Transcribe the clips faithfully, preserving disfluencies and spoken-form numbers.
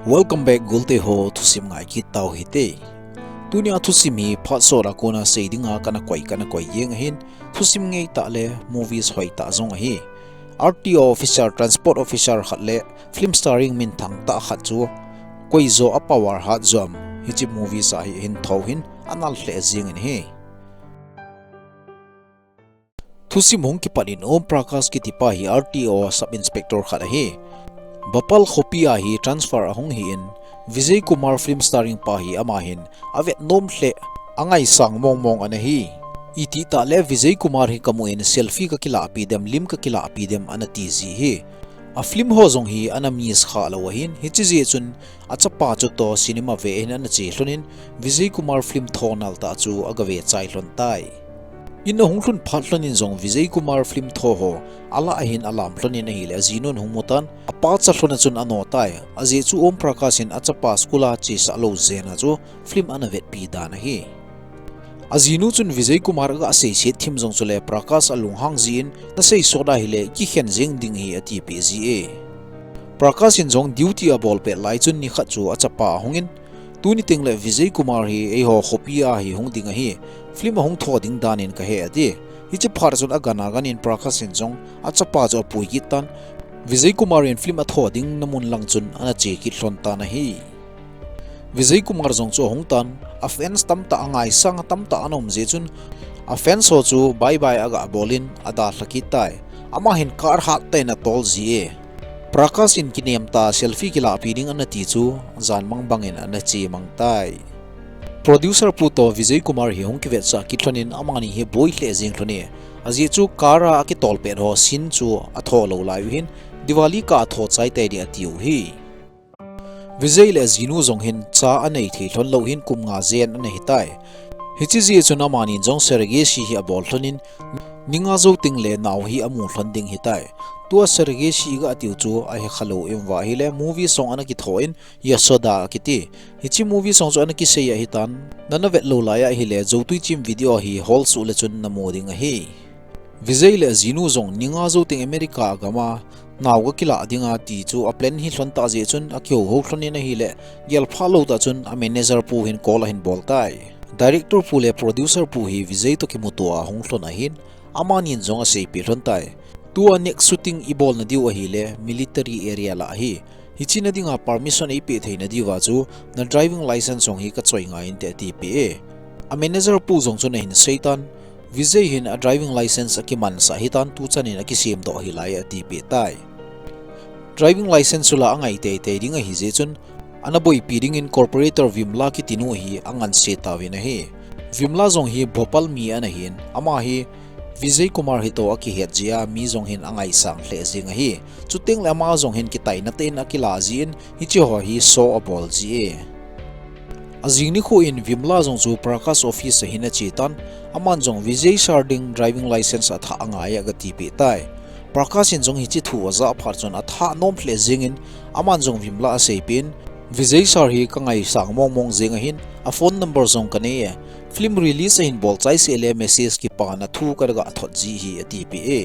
Welcome back, golte ho, thusim ngai kit tau hite. Tunia thusim hi phat sot a kona sei dinga kana koi, kana koi jeng ahin, thusim ngei tah le movies hoi tah jong ahi. R T O officer, transport officer khat le film starring minthang tah khat chu koi jo a power hat jom, hiche movies a hi hin tho hin anal hle jeng in ahi. Thusim hung kipat in Om Prakash kiti pa hi R T O sub inspector khat ahi. Bhopal khopi a hi transfer ahung hi in, Vijay Kumar film starring pa hi ama hin avet nom hle, angaisang mong mong ana hi. Iti tah le Vijay Kumar hi kamu in selfie kakilah pi dem, lim kakilah pi dem ana ti ji hi. A film ho jong hi ana miss kha lou ahin, hiche jeh chun achapa chu toh cinema ve hin ana che lhon in, Vijay Kumar film tho nal tah chu aga ve chai lhon tai. In ahung lhun phat lhon in jong Vijay Kumar film tho ho alah ahin alam lhon in ahile, ajinun hung mu tan, apa cha lhon a chun ano tai. Ajeh chu Om Prakash in achapa school a chesah lou jeh a chu film ana vetpi dan ahi. Ajinu chun Vijay Kumar aga seiset thim jong chule Prakash alunghang jin, nasei sot ahile kikhen jeng ding hi atipeh ji e. Prakash in jong duty abol pet lai chun nikhat chu achapa ahung in, tuni teng le Vijay Kumar hi eiho khopi a hi hung ding ahi, film ahung tho ding dan in kahe ati. Hiche phat chun agan agan in Prakash in jong achapa chu apui kit tan, Vijay Kumar in film atho ding na mun lang chun ana che kit lhon tan ahi. Vijay Kumar jong chu ahung tan, a fans tamtah angaisang tamtah ana um jeh chun, a fans ho chu bye bye aga bol in adalha kit tai. Ama hin car hat tah in atol ji e. Prakash in kinem tah selfie kilah pi ding ana ti chu, jan mang bang in ana che mang tai. Producer pu toh Vijay Kumar hi hung kivetsah kit lhon in amani hi boi hle jeng lhon e. Ajeh chu car a akitol pet ho scene chu atho lou lai u hin, Diwali kah a tho chai tai ding atiu hi. Vijay le ajinu jong hin cha anei thei lhon lou hin kum nga jen ana hi tai. Hiche jeh chun amani jong surrogacy hi abol lhon in, ni nga jou teng le nao hi amu lhon ding hi tai. Tua surrogacy iga tiu chu ahe kha lou in va ahile, movie song ana kitho in Yasoda akiti. Hiche movie song chu ana kisei ahi tan, nana vet lou lai ahile, Joutui Chim video hi hol suh le chun namu ding ahi. Vijay le ajinu jong ni nga jou teng America gam a nao ga kilah ding ati chu a plan hi lhon tah jeh chun akihou hou lhon in ahile, gel pha lou tah chun a manager pu hin call ahin bol tai. Director pu le producer pu hi Vijay toh kimuto a hung lhon ahin, amani in jong aseipeh lhon tai. Tua next shooting ibol na diu ahile military area lah ahi. Hiche na dinga permission eipeh thei na diuva chu na driving license jong hi kachoi ngai inte atipeh e. A manager pu jong chun ahin sei tan, Vijay hin a driving license akimansah hitan, tuchan in akisem doh hi lai atipeh tai. Driving license chu la angai teitei ding ahi jeh chun, ana boipi ding in corporator Vimla kiti nu hi anganse tauvin ahi. Vimla jong hi Bhopal mi ana hin, ama hi Vijay Kumar hi toh akihet jeh a mi jong hin angaisang hle jeng ahi. Chuteng le ama jong hin kitaina tah in akila jin, hiche ho hi show abol ji e. Ajing nikho in Vimla jong chu Prakash office ahin ache tan, aman jong Vijay sir ding driving license athah angai e aga tipeh tai. Prakash in jong hiche thu ajah phat chun athah nom hle jeng in, aman jong Vimla aseipeh in, Vijay sir hi kangaisang mong mong jeng ahin, a phone number jong kanei e. Film release ahin bol chai seh le message kipana thu kaga thot ji hi atipeh e.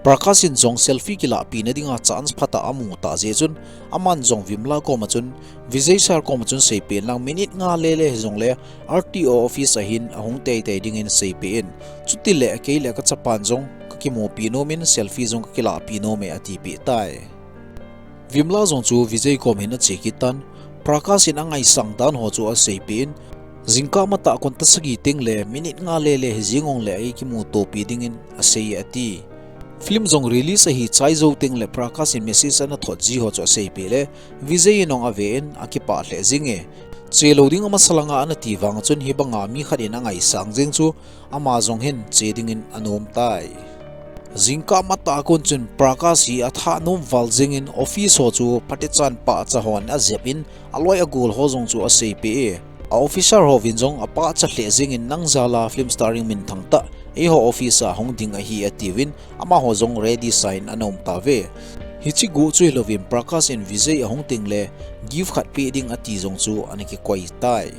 Prakash in jong selfie kilah pi na dinga chance phatah amu tah jeh chun, aman jong Vimla koma chun, Vijay sir koma chun seipeh in lang minute nga lele hijongle R T O office ahin ahung teitei ding in seipeh in. Chutile kei le kachapan jong kakimupi nom in selfie jong kakilah pi nom e atipeh tai. Vimla jong chu Vijay kom hin ache kit tan, Prakash in angaisang dan ho chu aseipeh in, jingkah matah kon ta sagi teng le minute nga lele hi jing ong le eikimutopi ding in asei e ati. Film jong release ahi chai jou teng le Prakash in message ana thot ji ho chu aseipeh le, Vijay in ong ave in akipah hle jing e. Che lou ding amasa langa ana ti vang chun hibanga mi khat in angaisang jeng chu ama jong hin che ding in anom tai. Jingkah matah kon chun Prakash hi athah nom val jeng in office ho chu phatechan pahcha hon ajep in aloi agol ho jong chu aseipeh e. A officer hovin jong apahcha hle jeng in nang jal a film starring minthang tah eiho office a hung ding ahi atiuvin amaho jong ready sa in ana um tauve. Hiche guh chu hilouvin Prakash in Vijay ahung teng le gift khat peh ding ati jong chu ana kikoi tai.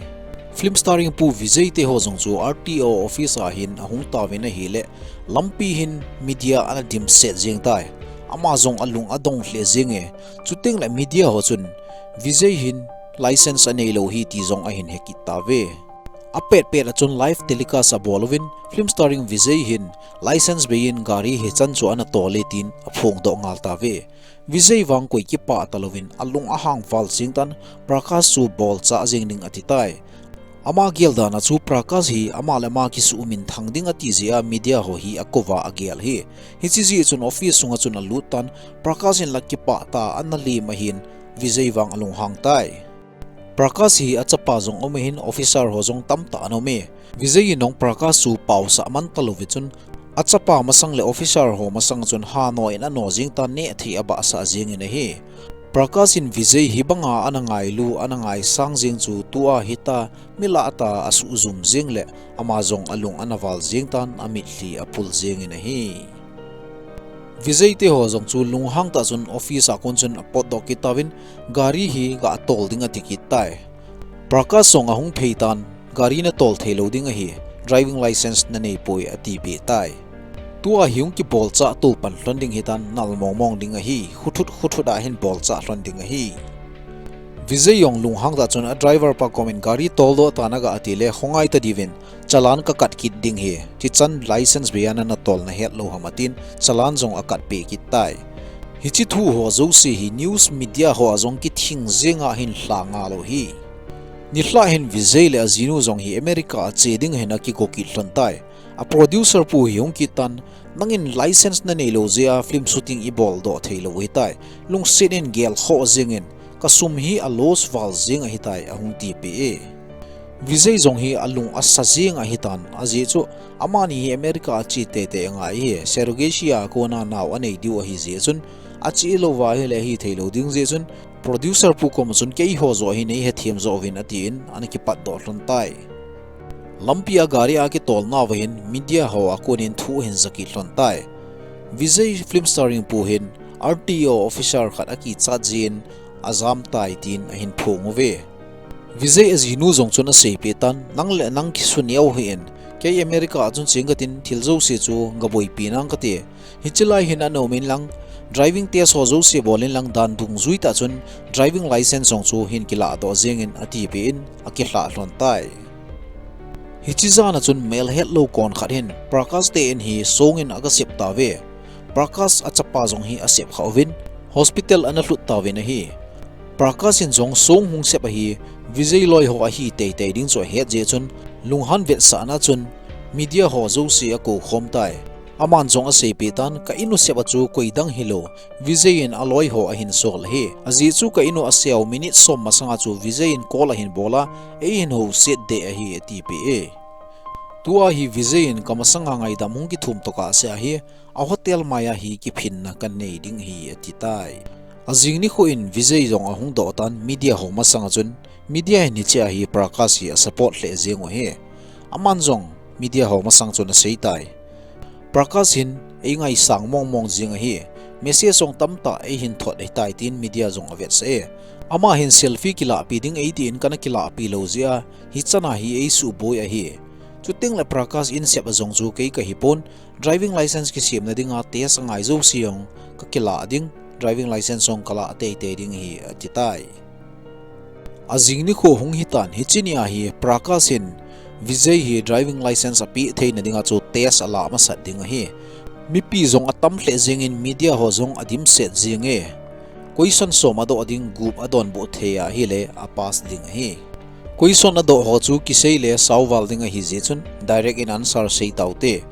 Film starring pu Vijay te ho jong chu R T O office a hin ahung tauvin ahile lampi hin media ana dimset jeng tai. Ama jong alung adong hle jeng e. Chuteng le media ho chun Vijay hin license anei lou hi ti jong ahin he kit tauve. Apet pet a chun live telecast abol uvin, film starring Vijay hin license bei in gari hichan chu ana tol e tin aphongdoh ngal tauve. Vijay vang koi kipah talouvin alung ahang val jeng tan, Prakash chu bolcha jeng ding ati tai. Ama gel dan a chu Prakash hi ama le ama kisuh minthang ding ati jeh a media ho hi akou va agel hi. Hiche jeh chun office sunga chun alut tan, Prakash in la kipah tah a ana lem ahin, Vijay vang alunghang tai. Prakash hi achapa jong um ahin, officer ho jong tamtah ana um e. Vijay in jong Prakash chu paosah man talouve chun, achapa masang le officer ho masang chun hano in ano jeng tan, neh thei abahsah jeng in ahi. Prakash in Vijay hi banga ana ngailu, ana ngaisang jeng chu tua hita, mi lah tah a asuh jum jeng le ama jong alung ana val jeng tan, amitlhi aphul jeng in ahi. Vijay te ho jong chu lunghang tah chun office a kon chun apotdoh kit tauvin, gari hi gatol ding ati kit tai. Prakash jong ahung phei tan, gari natol thei lou ding ahi, driving license nanei poi atipeh tai. Tua hi hung kibolcha tou pan lhon ding hitan, nal mong mong ding ahi, khuthut khuthut a hin bolcha lhon ding ahi. Vijay jong lunghang tah chun a driver pa kom in gari toldoh tan aga ati le, khongai tadiuvin, challan kakat kit ding ahi, hichan license bei a natol nahet lou ham atin, challan jong akat peh kit tai. Hiche thu ho jouse hi news media ho a jong kithing jeng a hin lha ngal u ahi. Nilhah hin Vijay le ajinu jong hi America a che ding hin akigo kit lhon tai. A producer pu hi hung kit tan, nangin license nanei lou jeh a film shooting iboldoh thei lou ahitai. Lungset in gelkhoh jeng in, kasum hi aloss val jeng ahitai, ahung tipeh e. Vijay jong hi alung asa jeng ahitan, ajeh chu amani hi America a che teitei angai ahi, surrogacy a kona nao anei diu ahi jeh chun, ache lou va ahile hithei lou ding jeh chun, producer pu kom chun keiho joh hi neihethem joh uvin atin, ana kipatdoh lhon tai. Lampi a gari akitol nauva hin media ho a kon in thu ahin ja kit lhon tai. Vijay film starring pu hin R T O officer khat akichat jeh in ajam tai tin ahin phong uve. Vijay ajinu jong chun aseipeh tan, nang le nang kisu neo hih in, kei America a chun cheng katin thil jouse chu gaboipi nang kati. Hiche lai hin ana um inlang, driving test ho jouse bol inlang dan dungjui tah chun driving license jong chu hin kilahdoh jeng in atipeh in akilhah lhon tai. Hiche jan a chun melhetlou kon khat hin Prakash te in hi song in aga sep tauve. Prakash achapa jong hi asep kha uvin, hospital ana lhut tauvin ahi. Prakash in jong song hung sep ahi, Vijay loi ho ahi teitei ding chu ahet jeh chun, lunghan vetsahna chun media ho jouse akou khom tai. Aman jong aseipeh tan, ka in u sep a chu koidang hilou, Vijay in aloi ho ahin sol ahi. Ajeh chu ka in u asea u minute som masanga chu Vijay in call ahin bol a, eihin houset deh ahi, atipeh e. Tua hi Vijay in ka masanga ngaidam hung kithum tokah seh ahi, a hotel mai a hi kiphinna kanei ding ahi, ati tai. Ajing nikho in Vijay jong ahung doh tan media ho masanga chun, media in hichea hi Prakash hi asupport lheh jeng u ahi. Aman jong media ho masang chun asei tai. Prakash hin eingaisang mongmong jing ahi. Message jong tamtah eihin thot ahitai tin media jong avetsah e. Ama hin selfie kilahpi ding eitin kana kilahpi lou jeh a, hichan a hi eisuboi ahi. Chuteng le Prakash in sep a jong chu kei kahipon, driving license kisemna dinga test angai jouse jong kakilah ding, driving license jong kalah teitei ding ahi, ati tai. Ajing nikho hung hitan, hiche nia hi Prakash in Vijay hi driving license apeh theina dinga chu test alah masat ding ahi. Mipi jong atam lheh jeng in media ho jong adimset jeng e. Question som adoh ding, gup adonbut thei ahile apass ding ahi. Question adoh ho chu kisei le sao val ding ahi jeh chun direct in answer sei taute.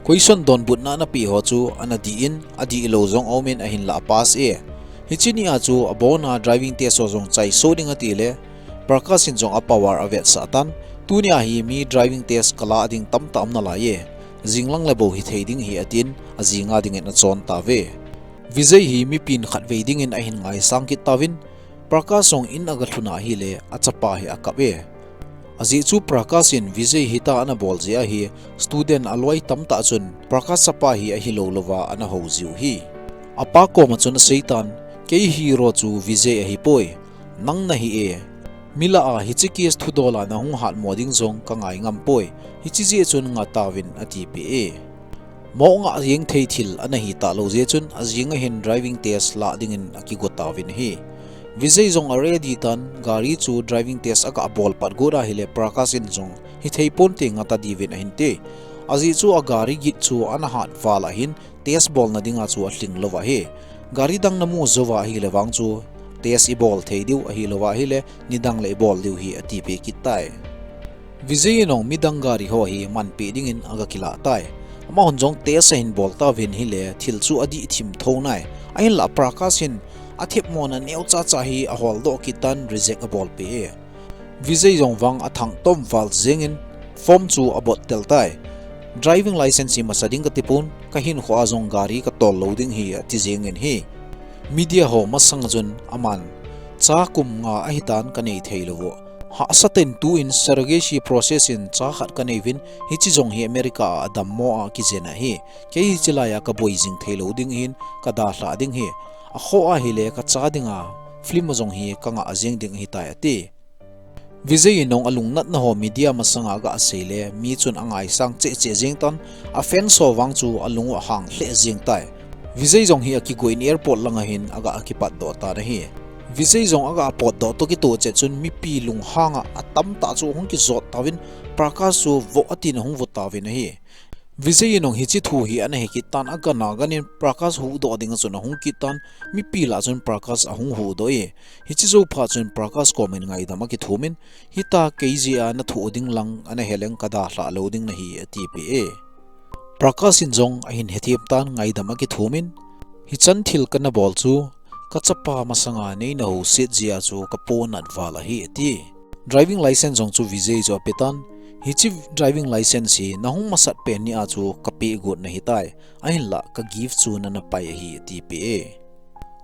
Question donbutna napeh ho chu ana dih in, adihlou jong aum in ahinlah apass e. Hiche nia chu abona driving test ho jong chaisoh ding ati le, Prakash in jong apower avetsah tan, tunia hi mi driving test kalah ding tamtah um nalai e. Jinglang le bou hithei ding ahi atin, ajinga dingin achon tauve. Vijay hi mipin khatvei dingin ahin ngaisang kit tauvin, Prakash jong in aga lhun ahile, achapa hi akap e. Ajeh chu Prakash in Vijay hitia ana bol jeh ahi, student aloi tamtah chun Prakash chapa hi ahilou louva ana hou jiu ahi. Apa koma chun aseitan, kei hero chu Vijay ahipoi, nang nahi e. Mi lah a hiche case thudol a nahung hatmo ding jong kangai ngampoi, hiche jeh chun ngah tauvin atipeh e. Moh ngah jeng thei thil ana hita lou jeh chun ajing ahin driving test lah dingin akigo tauvin ahi. Vijay jong a ready tan gari chu driving test aga bol pat got ahile Prakash in jong hithei ponte ngata diuvin ahin ti. Ajeh chu a gari git chu ana hat val ahin test bolna dinga chu alhing louva ahi. Gari dang namu jouva ahile vang chu test ibol thei diu ahilouva ahile nidang le ibol diu ahi atipeh kit tai. Vijay in jong midang gari ho hi manpeh dingin aga kilah tai. Amahon jong test ahin bol tauvin ahile thil chu adih thim thou nai. Ahinlah Prakash hin athepmona neocha cha hi aholdoh kit tan reject abolpeh e. Vijay jong vang athangtom val jengin form chu abot tel tai. Driving license hi masa ding kati pon, kahinkhoa jong gari katol lou ding ahi ati jengin ahi. Media ho masanga chun aman, cha kum nga ahitan kanei thei lou u. Hahsa tah in tuin surrogacy process in cha khat kanei uvin, hiche jong hi America a adammo a kijen ahi. Kei hiche laiya kaboi jing thei lou ding ahin, kadalhah ding ahi. Akhoh ahile kacha dinga film a jong hi kangah jeng ding ahitai ati. Vijay in jong alungnatna ho media masanga aga sei le, mi chun angaisang cheh cheh jeng tan, a fans ho vang chu alung u ahang lheh jeng tai. Vijay jong hi akigong in airport langa hin aga kipatdoh tan ahi. Vijay jong aga potdoh toh kitoh cheh chun mipi lunghanga atamtah chu ahung kijot tauvin Prakash chu voh atin ahung vo tauvin ahi. Vijay in jong hiche thu hi ana he kit tan, agana ganin Prakash huhdoh dinga chun ahung kit tan, mipi lah chun Prakash ahung huhdoh e. Hiche jou phat chun Prakash komin ngaidam akithumin, hita kei jeh a nathoh ding lang ana he leng kadalhah lou ding nahi atipeh e. Prakash in jong ahin hethem tan ngaidam akithumin, hichan thil kana bol chu kachapa masanga neina houset jeh a chu kaponat val ahi ati. Driving license jong chu Vijay chu ape tan, hiche driving license hi nahung masat pen nia chu kapeh got nahitai, ahinlah ka gift chu nana pai ahi atipeh e.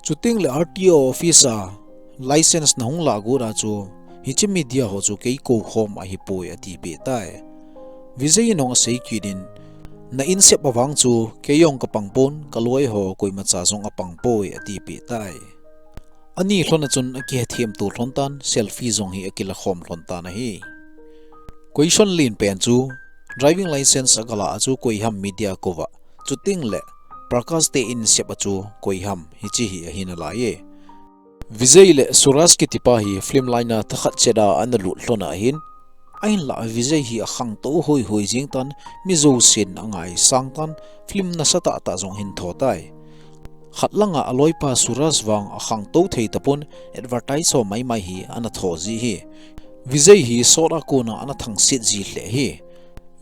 Chuteng le R T O office a license nahung lah got a chu hiche media ho chu kei koukhom ahipoi atipeh tai. Vijay in jong asei kit in, na insep a vang chu kei jong kapang pon, kaloi ho koimacha jong apang poi atipeh tai. Ani lhon a chun akihethem to lhon tan, selfie jong hi akilakhom lhon tan ahi. Question len pen chu, driving license agalah a chu koiham media kouva, chuteng le Prakash te insep a chu koiham, hiche hi ahi nalai e. Vijay le Suraj kitipa hi film line a thakhat chet a analut lhon ahin, ahinlah Vijay hi akhangtou hoihoi jeng tan, mi jousen angaisang tan, film nasatah tah jong ahin tho tai. Khat langa aloipa Suraj vang akhangtou thei tapon, advertise ho maimai hi ana tho ji ahi. Vijay hi sot a kona ana thangset ji lheh ahi.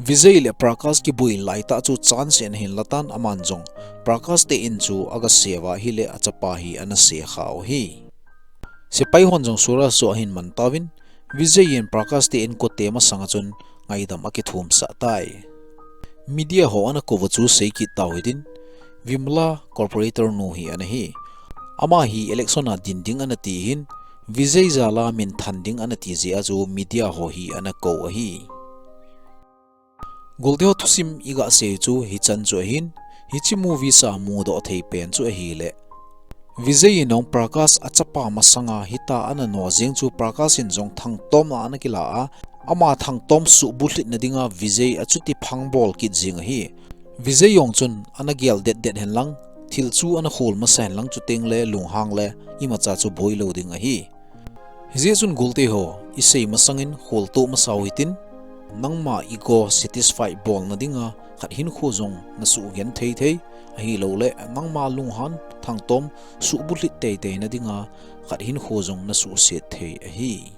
Vijay le Prakash kiboi laitah chu chance in ahin latan aman jong Prakash te in chu aga seiuva ahile achapa hi ana seikha u ahi. Sepai hon jong Suraj chu ahin man tauvin, Vijay in Prakash te inkote masanga chun ngaidam akithumsah tai. Media ho ana kouva chu sei kit tau hitin, Vimla corporator nu hi ana hi. Ama hi election a din ding ana ti hin, Vijay jal a minthan ding ana ti jeh a chu media ho hi ana kou ahi. Golte ho thusim iga sei chu hichan chu ahin, hiche movies a mudoh thei pen chu ahile, Vijay in jong Prakash achapa masanga hita ana no jeng chu Prakash in jong thangtomna ana kila a, ama thangtom suhbulhitna dinga Vijay achuti phangbol kit jeng ahi. Vijay jong chun ana gel detdet henlang, thil chu ana khol masa henlang chuteng le lunghang le imacha chu boi lou ding ahi. Hijeh chun golte ho, isei masangin kholtoh masau hitin, nangma ego satisfy bolna dinga khat hinkho jong nasuh genthei thei, ahilouleh nangma lunghan thangtom suhbulhit teitei na dinga khat hinkho jong nasuhset thei ahi.